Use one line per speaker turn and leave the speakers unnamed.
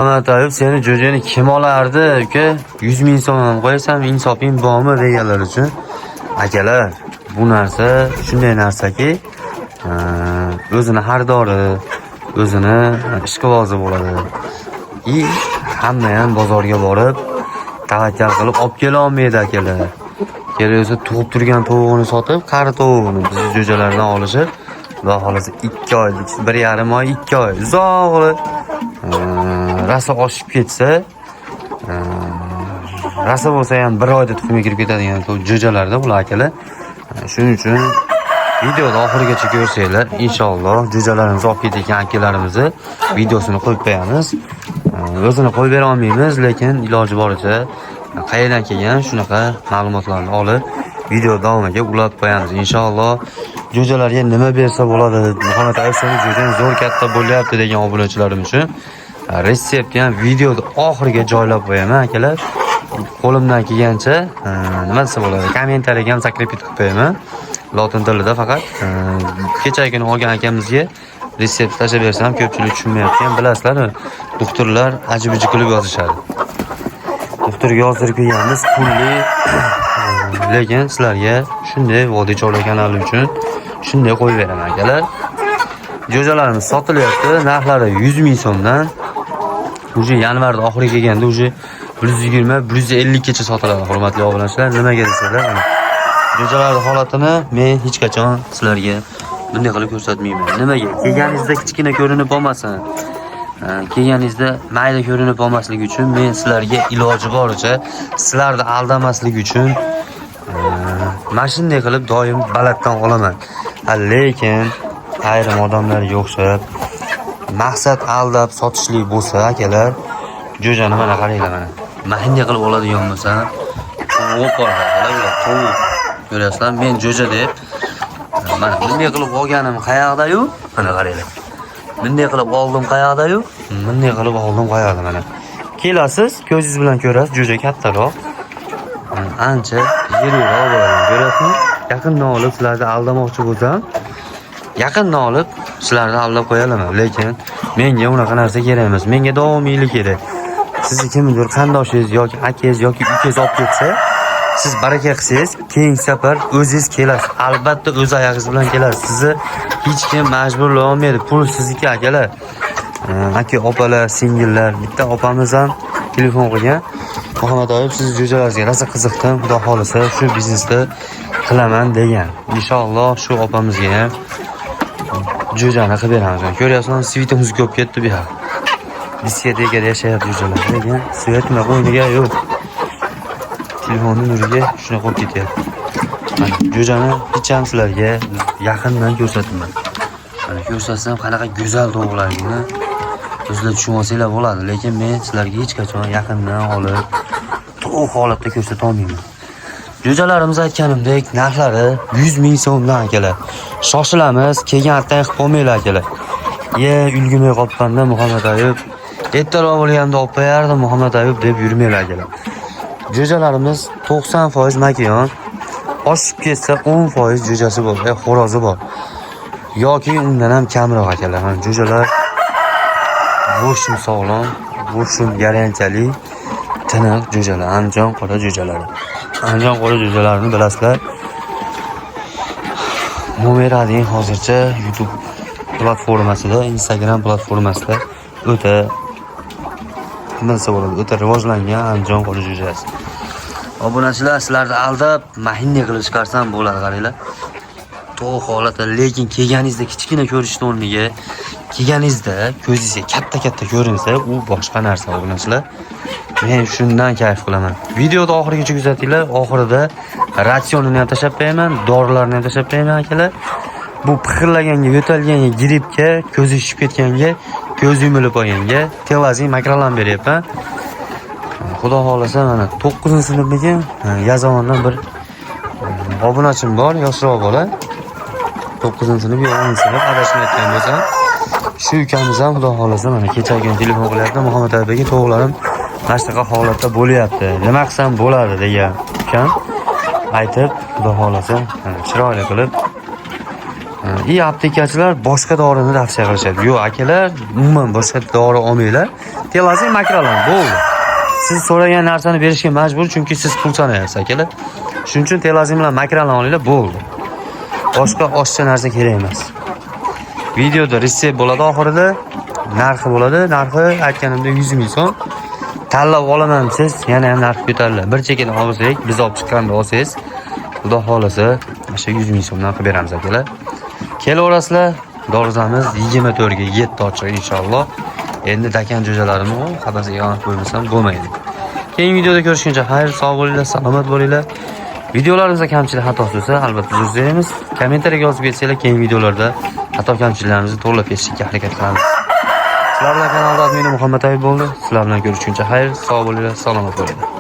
Muhammad Ayub, seni jo'jani kim olardi, uka? 100 ming so'm ham qo'ysam, insofing bormi deganlar uchun, akalar, bu narsa shunday narsaki, o'zini xaridori, o'zini ishqibozi bo'ladi. И hamma ham bozorga borib tavakkal qilib olib kela olmaydi, akalar. Kerak bo'lsa, tug'ib turgan tovug'ini sotib, qari tovug'ini bizni jo'jalardan olishib, xudo xohlasa, 2 oy, 1,5 oy, 2 oy uzog'i rosa oshib ketsa, rosa bo'lsa ham 1 oyda tuxumga kirib ketadigan jo'jalarda bular, akalar. Shuning uchun videoni oxirigacha ko'rsanglar, inshaalloh jo'jalarimizni olib ketayotgan akalarimizni videosini qo'yib qo'yamiz. O'zini qo'yib bera olmaymiz, lekin iloji boricha qayerdan kelgan shunaqa ma'lumotlarni olib, video davomiga ulab qo'yamiz. Inshaalloh jo'jalarga nima bersa bo'ladi, Muhammad aka, seni jo'jang zo'r katta bo'lyapti degan obunachilarim uchun retseptni ham videoni oxiriga joylab qo'yaman, akalar. Qo'limdan kelgancha, nima desa bo'ladi, kommentariyaga ham закрепить qilib qo'yaman. Lotin tilida faqat. Kechagi kuni olgan akamizga retsept tashlab bersam, ko'pchilik tushunmayapti ham, bilasizlar, doktorlar aji-buji qilib yozishadi. Doktorga yozdirib kelganmiz pulli, lekin sizlarga shunday Vodiy Chorva kanali uchun shunday qo'yib beraman, akalar. Jo'jalarimiz sotilyapti, narxlari 100 ming so'mdan. Уже yanvarda oxiriga kelganda уже 120, 150 gacha sotiladi, hurmatli obunachilar. Nimaga desanglar, mana jo'jalarning holatini men hech qachon sizlarga bunday qilib ko'rsatmayman. Nimaga? Kelganingizda kichkina ko'rinib qolmasin. Kelganingizda mayda ko'rinib qolmasligi uchun men sizlarga iloji boricha sizlarni aldamaslik uchun mana shunday qilib doim balanddan olaman. Ha, lekin ayrim odamlarga o'xshab maqsad aldab sotishlik bo'lsa, akalar, jo'jani mana qaranglar, mana. Mana shunday qilib oladigan bo'lsam, tovuq qoladi, akalar, ular tovuq. Ko'ryapsizlar, men jo'ja deb mana bunday qilib olganim qayoqda-yu? Mana qaranglar. Bunday qilib oldim qayoqda-yu? Bunday qilib oldim qayoqda, mana. Kelasiz, ko'zingiz bilan ko'rasiz, jo'ja kattaroq. Ancha yirikroq bo'ladi. Ko'ryapsizmi? Yaqindan olib sizlarni aldamoqchi bo'lsam, yaqindan olib sizlarni aldab qo'ya olaman, lekin menga unaqa narsa kerak emas. Menga davomiylik kerak. Sizni kimdir qandoshingiz yoki akangiz yoki ukangiz olib ketsa, siz baraka qilsangiz, keyingi safar o'zingiz kelasiz. Albatta o'z oyog'ingiz bilan kelasiz. Sizni hech kim majburlay olmaydi. Pul sizniki, akalar. Aka, opalar, singillar, bitta opamiz ham telefon qilgan. Muhammad Oyib, sizni jo'jalaringizga rosa qiziqdim. Xudo xohlasa, shu biznesda qilaman degan. Inshaalloh shu opamizga ham jo'jani qilib beramiz. Ko'ryapsizmi, свет imiz ko'p ketdi bu yoq. Diskotekada yashayapti jo'jalar, lekin свет unaqa o'yniga yo'q. Telefonni nuriga shunaqa bo'lib ketyapti. Mana jo'jani hech ham sizlarga yaqindan ko'rsatmayman. Mana ko'rsatsam, qanaqa go'zal tovuqlarligini o'zlar tushunib olsanglar bo'ladi, lekin men sizlarga hech qachon yaqindan olib to'liq holatda ko'rsata olmayman. Jo'jalarimiz, aytganimdek, narxlari 100 ming so'mdan, akalar. Shoshilamiz, kelgan ertaga qilib qo'ymanglar, akalar. Ye, ulgurmay qolibman-da, Muhammad Ayub. Ertaroq bo'lganda olib qo'yardim, Muhammad Ayub, deb yurmanglar, akalar. Jo'jalarimiz 90% makiyon, oshib ketsa 10% jo'jasi bor, xo'rozi bor. Yoki undan ham kamroq, akalar. Mana jo'jalar bo'shim sog'lom, bo'shim garantiyali, tiniq jo'jalar, Andijon qora jo'jalari. Andijon qora jo'jalarini bilasizlar. Номер один hozircha YouTube platformasida, Instagram platformasida o'ta, nima desa bo'ladi, o'ta rivojlangan Andijon qora jo'jasi. Obunachilar, sizlarni aldab mahinni qilib chiqarsam bo'ladi, qaranglar. To'g'ri holatda, lekin kelganingizda kichkina ko'rishni o'rniga kelganingizda ko'zingizga katta-katta ko'rinsa, u boshqa narsa, obunachilar. Men shundan kayf qilaman. Videoni oxirigacha kuzatinglar. Oxirida ratsionini ham tashlab qo'yaman, dorilarni ham tashlab qo'yaman, akalar. Bu pixillaganga, yo'talganga, grippga, ko'zi shishib ketganga, ko'zi yumilib qolganga telazin makralan beryapman. Xudo xohlasa, mana 9-sinfniki Yazovondan bir obunachim bor, yoshroq bola. 9-sinf yo 10-sinf, adashmayotgan bo'lsam. Shu ukamiz ham, xudo xohlasa, mana kechagi kuni telefon qilyapti. Muhammad aka, tovuqlarim mana shunaqa holatda bo'lyapti. Nima qilsam bo'ladi degan ukam aytib, xudo xohlasa, chiroyli qilib И aptekachilar boshqa dorini tavsiya qilishadi. Yo'q, akalar, umuman boshqa dori olmanglar. Telazin, Makralan bo'ldi. Siz so'ragan narsani berishga majbur, chunki siz pul sanayapsiz, akalar. Shuning uchun Telazin bilan Makralan olinglar, bo'ldi. Boshqa oshiqcha narsa kerak emas. Videoda retsept bo'ladi oxirida, narxi bo'ladi. Narxi aytganimda 100 ming so'm. Tanlab olaman siz, yana ham narx ko'tariladi. Bir chekini olsak, biz olib chiqqanda olsangiz, Xudo xohlasa, o'sha 100 ming so'mdan qilib beramiz, akalar. Kelaverasizlar, dorixonamiz 24 ga 7 ochiq inshaalloh. Endi dakan jo'jalarimni xabasiga yonib qo'ymasam bo'lmaydi. Keyingi videoda ko'rishguncha xayr, sog' bo'linglar, salomat bo'linglar. Videolarimizda kamchilik xato bo'lsa, albatta uzr so'raymiz. Kommentariyaga yozib ketsanglar, keyingi videolarda xato kamchiliklarimizni to'g'rilab ketishga harakat qilamiz. Sizlar bilan kanalda admini Muhammad Ayub bo'ldi. Sizlar bilan ko'rishguncha xayr, sog' bo'linglar, salomat bo'linglar.